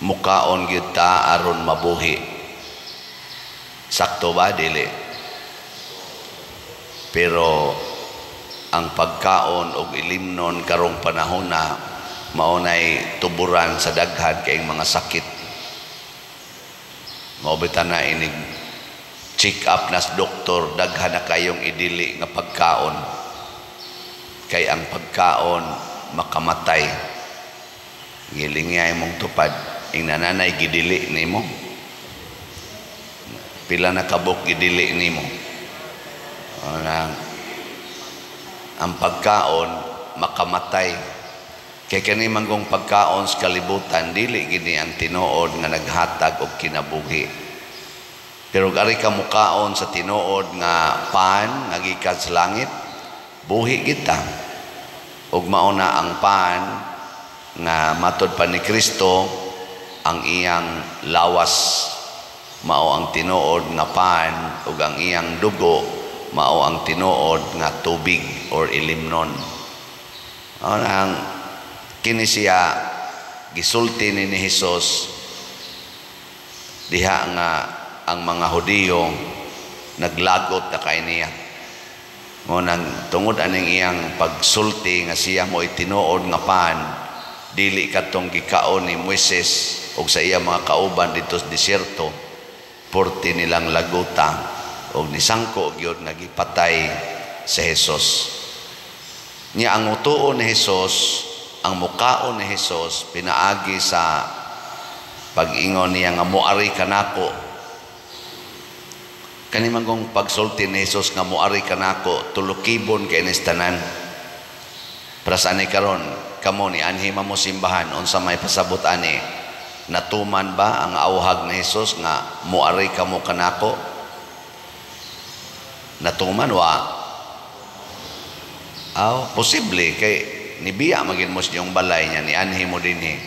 Mukaon gyud ta aron mabuhi. Sakto ba, dili? Pero ang pagkaon og ilimnon karong panahon na mao nay tuburan sa daghan kayong mga sakit. Mao bitaw na inig check up nas doktor, daghan na kayong idili nga pagkaon. Kay ang pagkaon makamatay. Gilingay mong tupad ing nananay gidili nimo. Pila na kabuk gidili nimo? Ang pagkaon makamatay. Kay kani manggong pagkaon sa kalibutan, dili gini ang tinuod nga naghatag og kinabuhi. Pero ari ka mukaon sa tinuod nga pan nga gikan sa langit, buhi kita. Ug mao na ang pan nga matod pa ni Kristo, ang iyang lawas mao ang tinuod nga pan ug ang iyang dugo mao ang tinuod nga tubig or ilimnon. Mao ang kini siya gisulti ni Hesus diha nga ang mga Hudiyo naglagot na kay niya. Mo nang tungod aning iyang pagsulti nga siya mo tinuod nga pan, dili kadtong gikaon ni Moises og sa iya mga kauban didto sa disyerto, porti nilang laguta og nisangko gyud nga gipatay si Hesus. Nya ang utuon ni Hesus, ang mukaon ni Hesus pinaagi sa pag-ingon niya nga moari kanako. Kani man kong pagsulti ni Hesus nga moari kanako, tulukibon kay nis tanan. Para sa ani karon, kamo ni anhi mo simbahan, unsa may pasabot ani? Natuman ba ang auhag ni Hesus nga moari kamo kanako? Natuman wa? Aw, posible kay nibiya magin mo sa inyong balay niya ni anhi mo dinhi.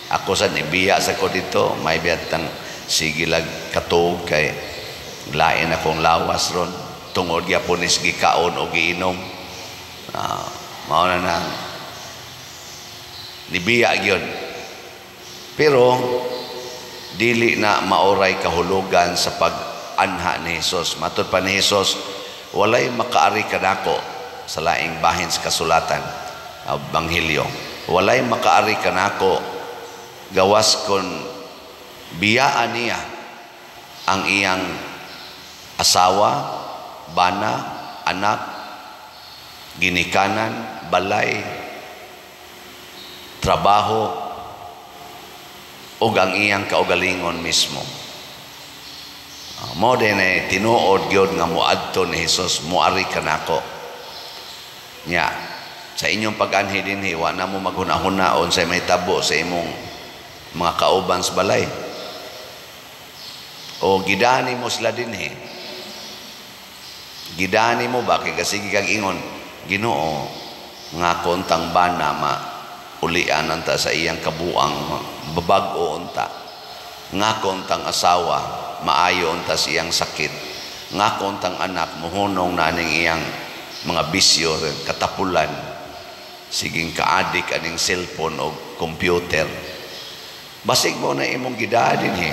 Ako sa nibiya sa ko dito, may biyatang sige lag katuog kay lain akong lawas ron tungod gyapon is gikaon o giinom. Mao na na nibiya gyud. Pero dili na maoray kahulugan sa pag-anha ni Hesus. Matod pa ni Hesus, walay makaari kanako sa laing bahin sa kasulatan, Ebanghelyo. Walay makaari kanako gawas kon biyaan niya ang iyang asawa, bana, anak, ginikanan, balay, trabaho, ug ang iyang kaugalingon mismo. Mo din ay tinuod gyud nga moadto ni Hesus, moari kanako. Nya sa inyong pag-anhi dinhi, wa na mo maghuna-huna unsay mahitabo sa imong mga kauban sa balay. O gidani mo sila dinhi. Gidani mo ba kay kasige kag ingon, Ginoo, nga kontang bana ma ulian anta sa iyang kabuang, babag-o unta. Nga kontang asawa maayo unta sa iyang sakit. Nga kontang anak muhunong na aning iyang mga bisyo, katapulan, siging kaadik aning cellphone o computer. Basig mo na imong gidaan dinhi.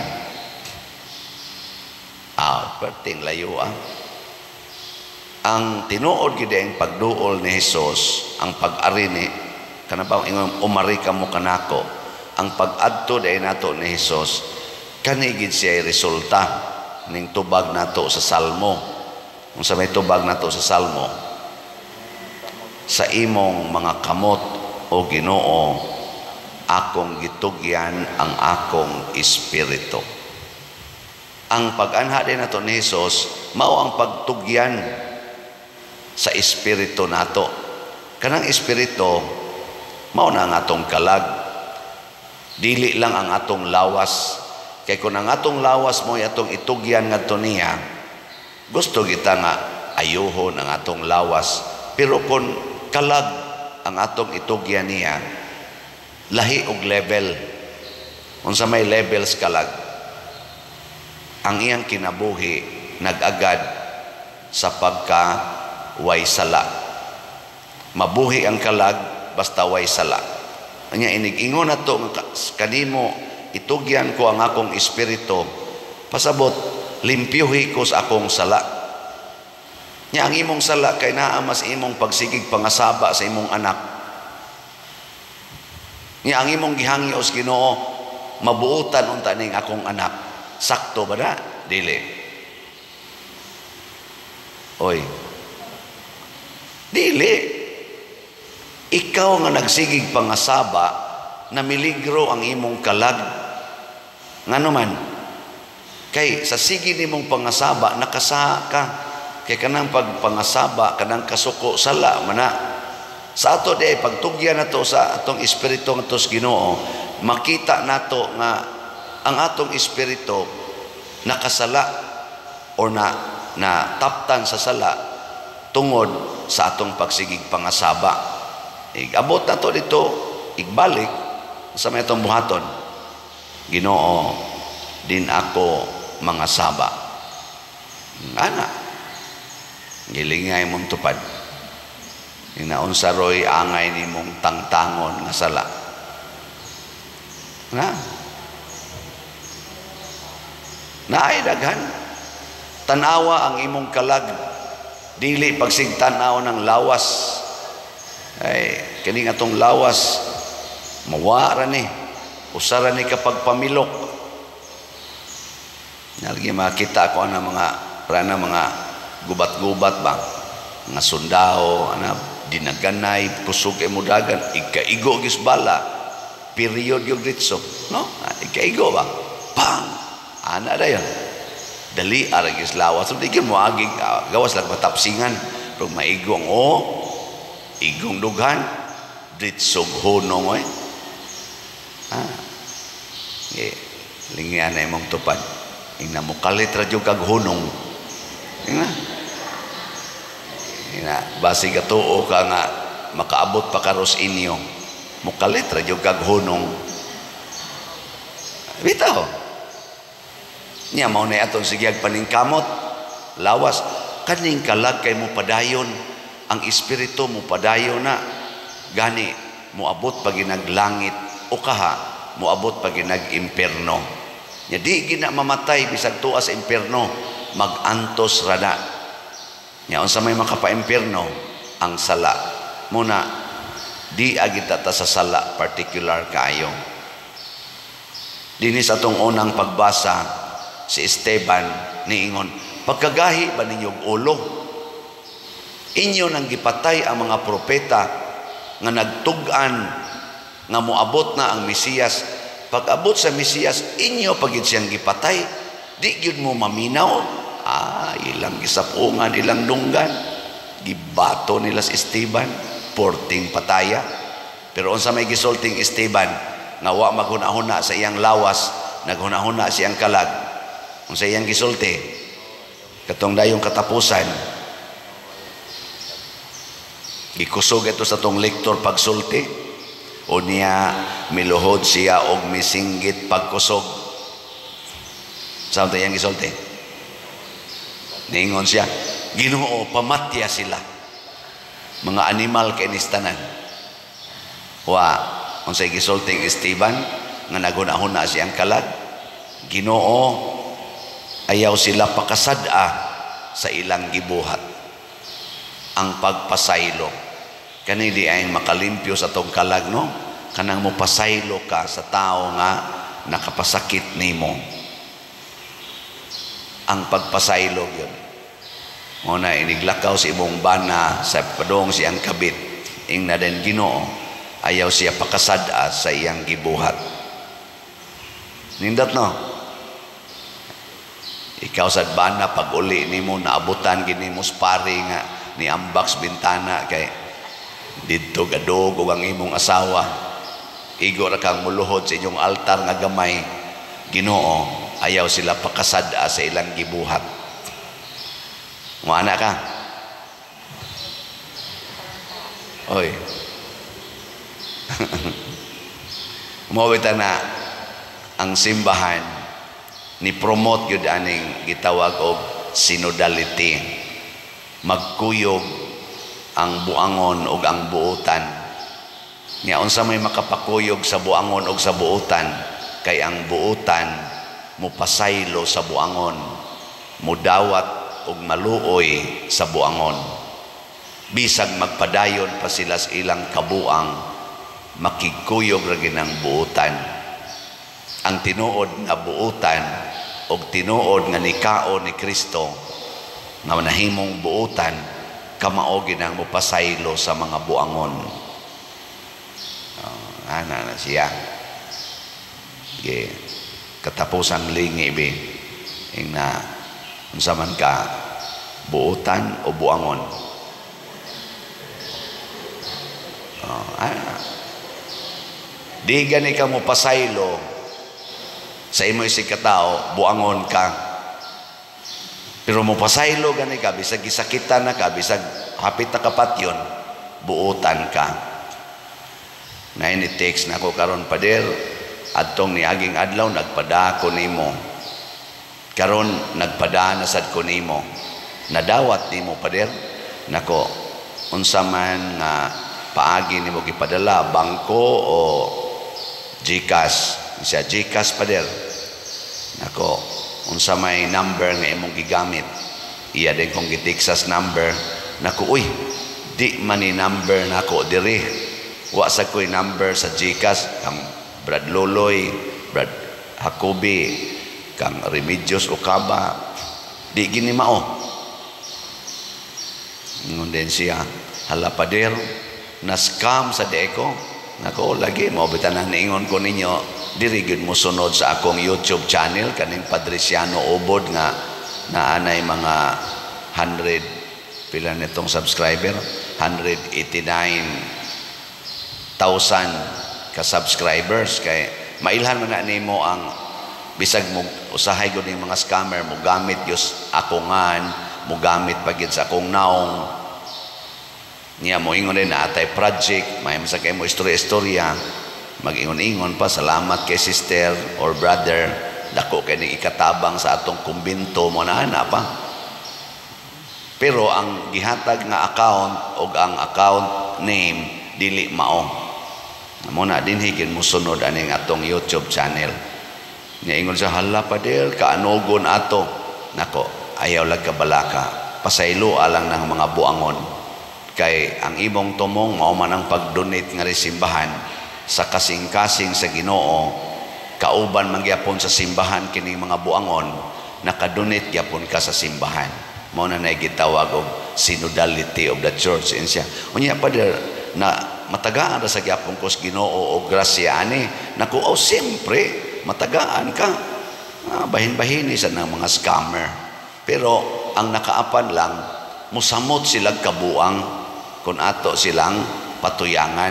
Ah, perting layo ah. Ang tinuod gid ang pagduol ni Hesus, ang pag-ari ni kana ba ingon umari ka mo kanako, ang pag-adto day nato ni Hesus, kani gid siya resulta ning tubag nato sa Salmo. Unsa may tubag nato sa Salmo? Sa imong mga kamot, o Ginoo, akong gitugyan ang akong espiritu. Ang pag-anha din nato ni Hesus mao ang pagtugyan sa espiritu nato. Kanang espiritu mao na ang atong kalag, dili lang ang atong lawas. Kay kung ang atong lawas mo atong itugyan ngadto niya, gusto kita nga ayuhon ang atong lawas. Pero kung kalag ang atong itugyan niya, lahi og level. Unsa may levels kalag? Ang iyang kinabuhi nag-agad sa pagka way sala. Mabuhi ang kalag basta way sala. Anya inig-ingon nato nga kanimo Itugyan ko ang akong espiritu. Pasabot, limpyuhi ko sa akong sala. Nya ang imong sala kay naa mas imong pagsigig pangasaba sa imong anak. Nya ang imong gihangyo sa Ginoo, mabuotan unta ning akong anak. Sakto ba na? Dili. Oy. Dili. Ikaw nga nagsigig pangasaba, namiligro ang imong kalag. Ngano man? Kay sa sige nimong pangasaba, nakasaha ka. Kay kanang pagpangasaba, kanang kasuko, sala mana. Sa ato di pagtugyan nato sa atong espiritu nga sa Ginoo, makita nato nga ang atong espiritu nakasala or na na taptan sa sala tungod sa atong pagsigig pangasaba. Igabot nato dito, igbalik sa may atong buhaton. Ginoo, din ako mga saba. Ana, gilingay mong tupad. Inaunsa roy angay nimong tangtangon nga sala. Na. Naay daghan. Tanawa ang imong kalag. Dili pagsigtanaw ng lawas. Ay, kini atong lawas mawa ra ni. Usa ra ni kapag pamilok. Nalagi makita ko ana mga prana mga gubat-gubat ba, mga sundao ana dinaganay kusog kay mudagan ikaigo gis bala period yung ritso no, ikaigo ba pang ana dayon dali ara gis lawas so di mo agi gawas lang matapsingan pero maigong o igong dughan ditsog hunong oy ah eh lingyan na imong tupad. Ingna mo kalit ra jud kag hunong. Ingna. Ingna basi gatuo ka nga makaabot pa karos inyo. Mukalit ra jud kag hunong. Bitaw. Nya mao na atong sigyag paningkamot. Lawas kaning kalag kay mo padayon, ang espiritu mo padayon na gani moabot pa ginaglangit o kaha moabot pa ginag-imperno. Nya di gina mamatay bisag tuwa sa impierno, magantos rana. Nya unsa may makapa-impierno? Ang sala. Muna di agita ta sa sala particular kaayo. Dinhi sa atong unang pagbasa, si Esteban niingon, pagkagahi ba ninyo og ulo? Inyo nang gipatay ang mga propeta nga nagtug-an nga moabot na ang Mesiyas. Pag-abot sa Mesiyas, inyo pagid siyang gipatay. Di gyud mo maminaw. Ah, ilang gisapungan, ilang dunggan. Gibato nila si Esteban, porting pataya. Pero unsa may gisulting Esteban, nga wa maghuna-huna sa iyang lawas, naghuna-huna siyang kalag. Unsa iyang gisulti? Katong dayong katapusan, gikusog ito sa tong lektor pagsulti. O niya miluhod siya og misinggit pagkusog. Saan tayo iyang gisulti? Niingon siya, Ginoo, pamatya sila. Mga animal kay nistanan. Wa, unsay gisulti Esteban nga naghuna-huna siyang kalag, Ginoo, ayaw sila pakasad-a sa ilang gibuhat. Ang pagpasaylo. Kani di ay makalimpyo sa tong kalag, no? Kanang mopasaylo ka sa tao nga nakapasakit nimo. Ang pagpasaylo yun. Muna iniglakaw sa imong bana sa padong siyang kabit. Ingna din Ginoo, ayaw siya pakasad-a sa iyang gibuhat. Nindot, no? Ikaw sa bana pag uli nimo naabutan gini mo pari nga ni ambak sa bintana kay didto gadog og ang imong asawa. Igo ra kang muluhod sa inyong altar nga gamay. Ginoo, ayaw sila pakasad-a sa ilang gibuhat. Muana ka? Oy. Mawita na ang simbahan ni promote gyud aning gitawag og synodality. Magkuyog ang buangon og ang buotan. Nya unsa may makapakuyog sa buangon og sa buotan? Kay ang buutan mupasaylo sa buangon, mudawat og maluoy sa buangon. Bisag magpadayon pa sila sa ilang kabuang, makigkuyog ra gyud ang buutan. Ang tinuod nga buutan og tinuod nga nikaon ni Kristo nga nahimong buutan, kamao gyud ang mopasaylo sa mga buangon. Oh, ana na siya. Ge katapusang lingi bi ing na unsa man ka, buutan o buangon? Oh, ana. Di gani ka mo pasaylo sa imo isig katao, buangon ka. Pero mo pasaylo gani ka bisag gisakitan na ka, bisag hapit na kapatyon, buutan ka. Na ini text na ako karon, "Pader, adtong niaging adlaw nagpada ko nimo. Karon nagpada na sad ko nimo. Nadawat nimo, Pader?" Nako, unsa man nga paagi nimo gipadala, bangko o GCash? Siya, "GCash, Pader." Nako, unsa may number nga imong gigamit? Iya din kong gitiksas number. Nako, uy, di man ni number nako diri. Wa sa ko'y number sa GCash kang Brad Loloy, Brad Jacobi, kang Remedios Okaba. Di gini mao. Ingon din siya, "Hala, Pader, na scam sa deko." Nako, lagi mo bitan ang niingon ko ninyo, diri gyud mo sunod sa akong YouTube channel kaning Padriciano Ubod nga naanay mga 100 pila nitong subscriber, 189,000 ka subscribers, kay mailhan man na nimo ang bisag mo usahay gud ning mga scammer mo gamit gyud ako ngan mo gamit pa gid sa akong naong niya. Mo ingon din na atay project, may sa kay mo istorya-istorya, mag-ingon-ingon pa, "Salamat kay sister or brother, dako kay ni ikatabang sa atong kumbinto," mo na ana pa. Pero ang gihatag nga account og ang account name dili mao. Mo na dinhi gid mo sunod aning atong YouTube channel. Nya ingon sa, "Hala, Pader, kaanugon ato." Nako, ayaw lag kabalaka. Pasaylo alang ng mga buangon. Kay ang imong tumong mao man ang pag-donate nga simbahan sa kasing-kasing sa Ginoo, kauban man gyapon sa simbahan kining mga buangon, nakadonate gyapon ka sa simbahan. Mao na nay gitawag og synodality of the church. Insiya, "Unya, Pader, na matagaan ra sa gyapon ko sa Ginoo og grasya ani." Naku, oh, siyempre matagaan ka. Ah, bahin-bahini sa ng mga scammer. Pero ang nakaapan lang, musamot silang kabuang kung ato silang patuyangan.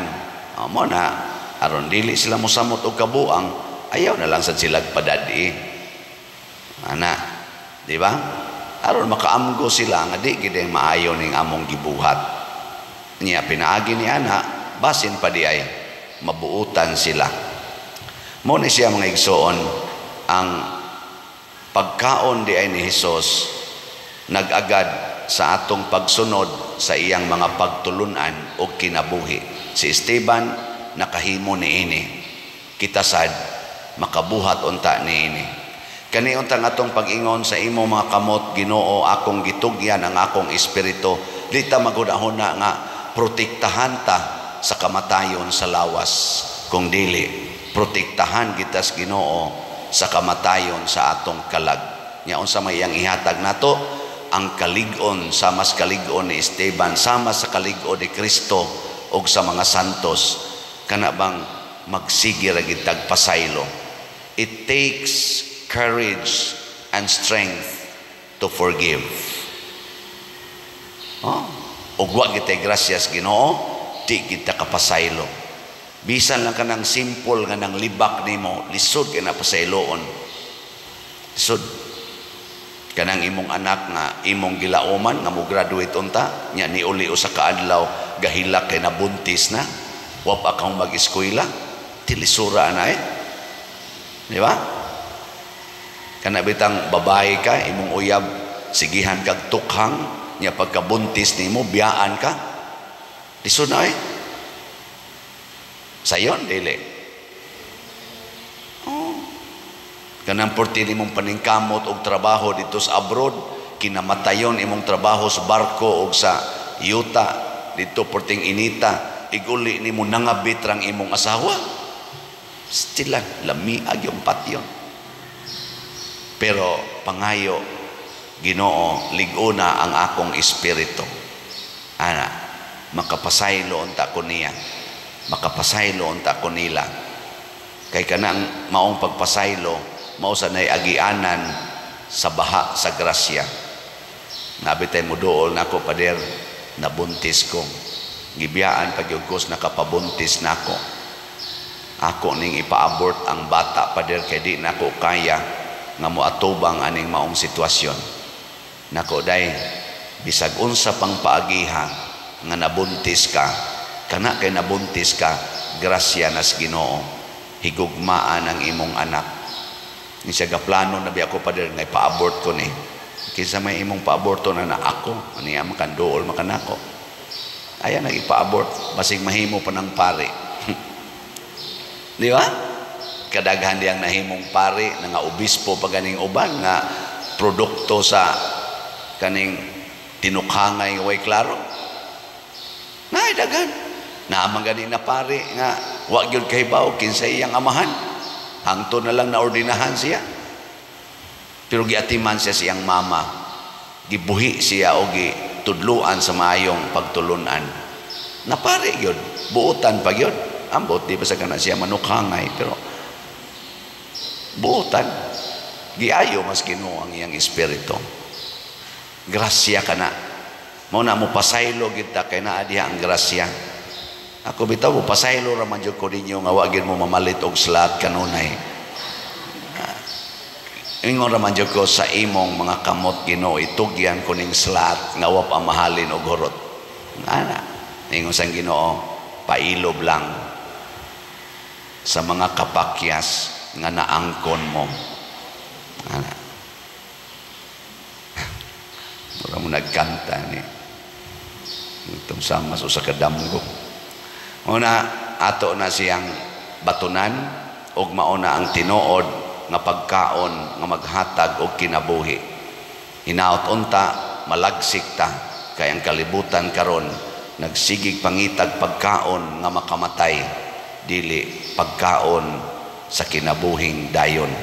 Oh, mo na aron dili sila musamot og kabuang, ayaw na lang sad sila padadi. Ana, di ba? Aron makaamgo sila nga di gid maayo ning among gibuhat. Niya pinaagi ni ana, basin pa di ay mabuutan sila. Mo ni siya, mga igsoon, ang pagkaon di ay ni Hesus nag-agad sa atong pagsunod sa iyang mga pagtulunan o kinabuhi. Si Esteban nakahimo niini. Kita sad makabuhat unta niini. Kani untang atong pag-ingon, "Sa imo mga kamot, Ginoo, akong gitugyan ang akong espiritu." Di ta maghunahuna nga protektahan ta sa kamatayon sa lawas. Kung dili, protektahan kita sa Ginoo sa kamatayon sa atong kalag. Nya unsa may iyang ihatag nato? Ang kalig-on sa mas kalig-on ni Esteban, sama sa kalig-on ni Kristo ug sa mga santos, kana bang magsige ra gid tag pasaylo. It takes courage and strength to forgive. Oh, ug wa gitay grasyas Ginoo, di kita kapasaylo. Bisan lang kanang simple nga nang libak nimo, lisod kay na pasayloon. Lisod. Kanang imong anak nga imong gilauman nga mo graduate unta, nya niuli usa ka adlaw gahilak kay nabuntis na, wa pa kang mag-eskwela, tilisura na eh. Di ba? Kana bitang babae ka, imong uyab sigihan kag tukhang, nya pagkabuntis nimo biyaan ka. Lisod na eh. Sayon dili. Oh. Kanang porti nimong paningkamot og trabaho dito sa abroad, kinamatayon imong trabaho sa barko og sa yuta dito, porting inita, iguli nimo nangabit rang imong asawa. Still lamiag yung patyon. Pero pangayo, "Ginoo, lig-ona ang akong espiritu." Ana, makapasaylo unta ko niya. Makapasaylo unta ko nila. Kay kanang maong pagpasaylo, mao sa nay agianan sa baha sa grasya. Nabi tay muduol nako, "Pader, nabuntis ko. Gibiyaan pag ko nakapabuntis nako. Ako ning ipa-abort ang bata, pader, kay di nako kaya nga moatubang aning maong sitwasyon." Nako day, bisag unsa pang paagiha nga nabuntis ka, kana kay nabuntis ka, grasya nas Ginoo, higugmaan ang imong anak. Ni siya gaplano na biya ko, "Pader, nga ipa-abort ko ni." "Kinsa may imong pa-aborto na?" "Na ako." Aniya makanduol makanako. Ayan nag ipa-abort, basig mahimo pa ng pari. Di ba? Kadaghan diyang nahimong pari, nga obispo pa ganing uban nga produkto sa kaning tinukhangay nga way klaro. Naay daghan. Naa man gani na pari nga wa gyud kahibaw kinsa iyang amahan. Hangtod na lang naordinahan siya. Pero giatiman siya siyang mama. Gibuhi siya o gitudluan sa maayong pagtulunan. Napari yun. Buotan pa yun. Ambot, di ba sa kana siya manukhangay, pero buotan. Giayo mas Ginoo ang iyang espiritu. Grasya ka na. Mao na mo pasaylo kita kay naa diha ang grasya. Ako bitaw mo pasaylo ra man jud ko ninyo nga wa gyud mo mamalit og slot kanunay. Ingon ra man jud ko, "Sa imong mga kamot, Ginoo, itugyan ko ning slot nga wa pa mahalin og hurot." Ana, ingon sang Ginoo, "Pailob lang sa mga kapakyas nga naangkon mo." Ana. Mura mo nagkanta ni itong sama sa kadamgo. Una, ato na siyang batunan og mauna ang tinuod nga pagkaon nga maghatag og kinabuhi. Hinaot unta malagsik ta kay ang kalibutan karon nagsigig pangitag pagkaon nga makamatay, dili pagkaon sa kinabuhing dayon.